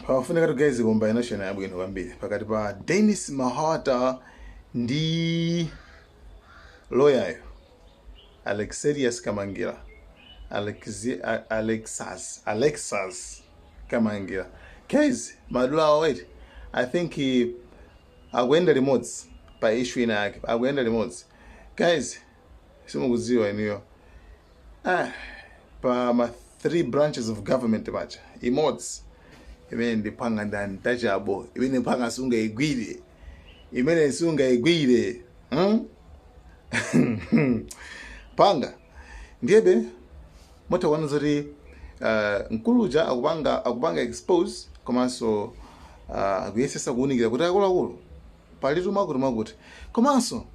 Pafunika tu, guys, combination yabwino kwambiri pakati pa Dennis Mahata ndi lawyer Alexerius Kamangira, Alexas Kamangira. Guys, madula awo, wait, I think akuyenda limodzi pa issue ina yake, akuyenda limodzi. Guys, simukudziwa inuyo, pa ma three branches of government pacha, imodzi imene ndipanga ndi untouchable, imene mpanga sungayigwire, imene sungayigwire, Panga ndiyebe mutakuona zoti mkuluja akupanga expose, komanso akuyesesa kuwunikira kuti akuluakulu palitu makuti makuti. Komanso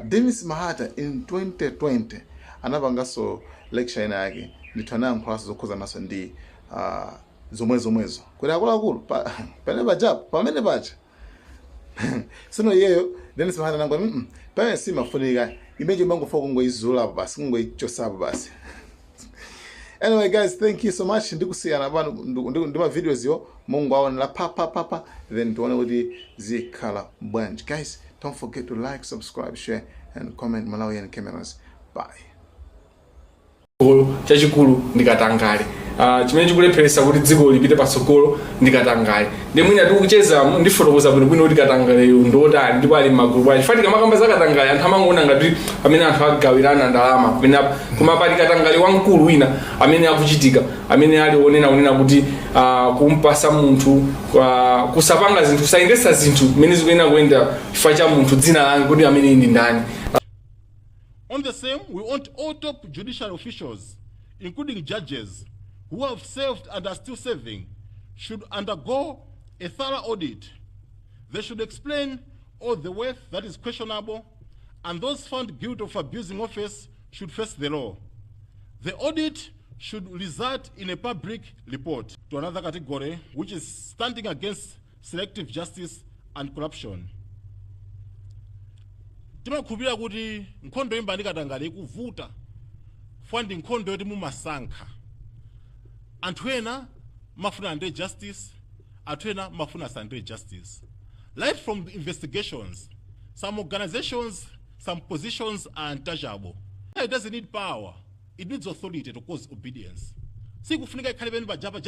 Dennis Mahata in 2020 anapanganso lecture ina yake ndithu, anayankhulanso zokhuza naso ndi zomwe zomwezo kuti akuluakulu pamene pajapo, pamene paja sino iyeyo Dennis Mahata nangoti pamene simafunika imene imangofa kungoizulapo basi, kungoichosapo basi. Anyway, guys, thank you so much. Ndikusiyana pano ndi ma videos yo mungu aonera pa pa pa pa, then tione kuti zikhala bwanji. Guys, don't forget to like, subscribe, share and comment. Malawian Cameras, bye. Chachikulu ndi katangale. Chimene chikulepheresa kuti dziko lipite patsogolo ndi katangale. Ndi mwina tikucheza ndifotokoza bwinobwino kuti katangaleyo ndiotani ndipo ali m'magulu bwanji. Fati kamakamba za katangale, anthu amangoona ngati pamene anthu agawirana ndalama pamene, koma pali katangale wamkulu wina amene akuchitika, amene ali onena kunena kuti kumpasa munthu, kusapanga zinthu, kusayendesa zinthu mmene zikuyenera kuyenda chifukwa cha munthu dzina lake kuti amene ndi ndani. On the same, we want all top judicial officials, including judges, who have served and are still serving, should undergo a thorough audit. They should explain all the wealth that is questionable, and those found guilty of abusing office should face the law. The audit should result in a public report. To another category, which is standing against selective justice and corruption. Timakhulupirira kuti nkhondo yolimbana ndi katangale ikuvuta fwa ndi nkhondo yoti mumasankha. Anthu ena mafuna alandire justice, anthu ena mafuna asalandire justice. Right from the investigations, some organizations, some positions are untouchable. It doesn't need power, it needs authority to cause obedience. Sikufunika ikhale pene pajapa.